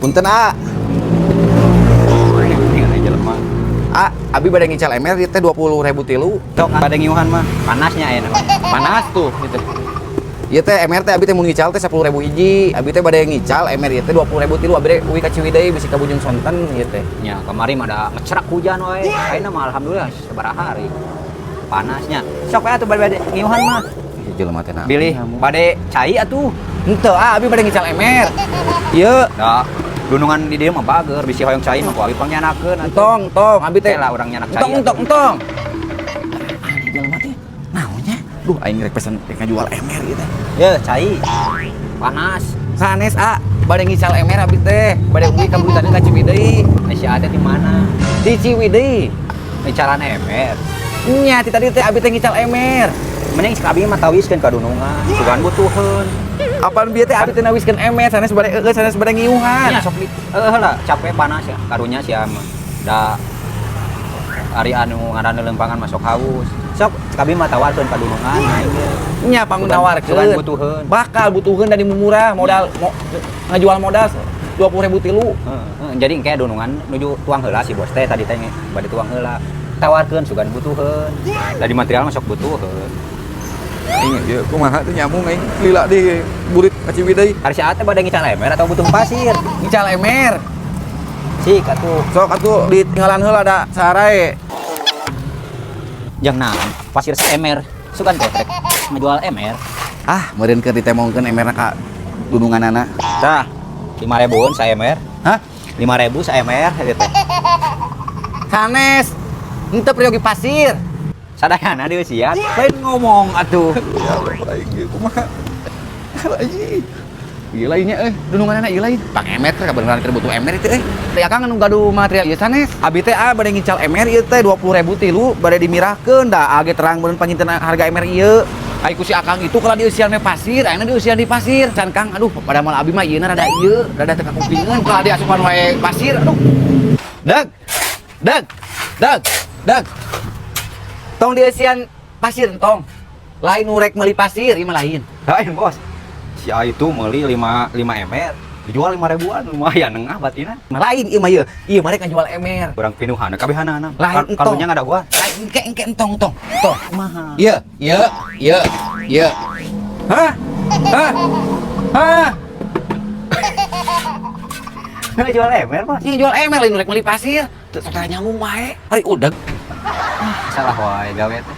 Punten, A. Tinggal aja lemah. A, abi bade ngical ember ieu teh 20.000 tilu. Sok bade ngiuhan mah panasnya aya mah. Panas tuh gitu. Ieu teh ember teh abi teh mun ngical teh 10.000 hiji. Abi teh bade ngical ember ieu teh 20.000 tilu. Abi teh uih ka Ciwidey bisi ka Bujung Sonten ieu teh. Nya kamari mah ada ngecerak hujan wae. Ayeuna mah alhamdulillah sabaraha hari. Panasnya. Sok we atuh bade ngiuhan mah. Ieu jelema teh na. Bilih bade cai atuh. Henteu ah, abi bade ngical ember. Ieu. Da dunungan di dieu mah bager, bisi hoyong cai mah ku abi pangyanakeun atuh. Entong, entong, abi teh Teh lah urang nyanak cai. Entong, entong, entong. Ah, jelema teh naonnya? Duh, aing rek pesen rek ngajual ember ieu teh. Ye, cai. Panas. Sanes ah, bade ngical ember abi teh, bade uih ka Buyutan ka Ciwidey. Ai si Ate di mana? Di Ciwidey. Ngicalan ember. Nya, ti tadi teh abi teh ngical ember. Mending si abi mah tawiskeun ka dunungan. Sugan butuheun. Apaan bieu teh abi teh nawiskeun ember, sanes bade eueuh, sanes bade ngiuhan. Nya sok di heuh lah, capek panas ya. Karunya sia mah. Da ari anu ngaranna lempangan masuk haus. Sok abi mah tawarkeun ka dunungan aing ge. Nya pang nawarkeun. Sugan butuheun. Bakal butuheun da murah modal mo, ngajual modal 20.000 tilu. Heeh, jadi engke dunungan nuju tuang heula si bos teh tadi teh bade tuang heula. Tawarkeun sugan butuheun. Da di material mah sok butuheun. Aing ieu kumaha teh nyamung aing lila di burit ka Ciwidey. Ari si Ate bade ngical ember atau butuh pasir? Ngical ember. Sik atuh. Sok atuh ditinggalan heula da sarae. Jang naon? Pasir seemer. Sugan teh rek ngajual ember. Ah, meureun keur ditemongkeun emberna ka dununganana. Tah, 5 ribuan saemer. Hah? 5 ribu saemer eta teh. Sanes. Henteu peryogi pasir. Sadayana dieusian. Lain ngomong atuh. Ya Allah, aing ieu kumaha. Anjing. Ieu lainnya euy, dununganana ieu lain. Pang ember teh kabeneran keur butuh ember itu euy. Teh akang anu gaduh material ieu sanes. Abi teh ah bade ngical ember ieu teh 20.000 tilu bade dimirahkeun da age terang beunkeun panginten harga ember ieu. Ai ku si akang itu kalau dieusian we pasir, ayeuna dieusian di pasir. Can Kang, aduh pada mal abi mah ieu rada ieu, rada teu kakupingeun kalau diasupan wae pasir, aduh. Dag. Dag. Dag. Dag. Tong dieusian pasir entong. Lain nu rek meuli pasir, ieu mah lain. Lain bos. Si A itu meuli 5 5 ember, dijual 5 ribuan lumayan nengah batina. Mah lain ieu mah ieu. Ieu mah rek ngajual ember. Kurang pinuhan kabehanana. Lain entong. Karunya ngada gua. Lain engke engke entong tong. Tong. Kumaha? Iya, iya, iya, iya. Hah? Hah? Hah? Ngajual ember, Bos. Ini jual ember lain rek meuli pasir. Teu sok tara nyambung wae. Ari udah Salah wae gawe teh.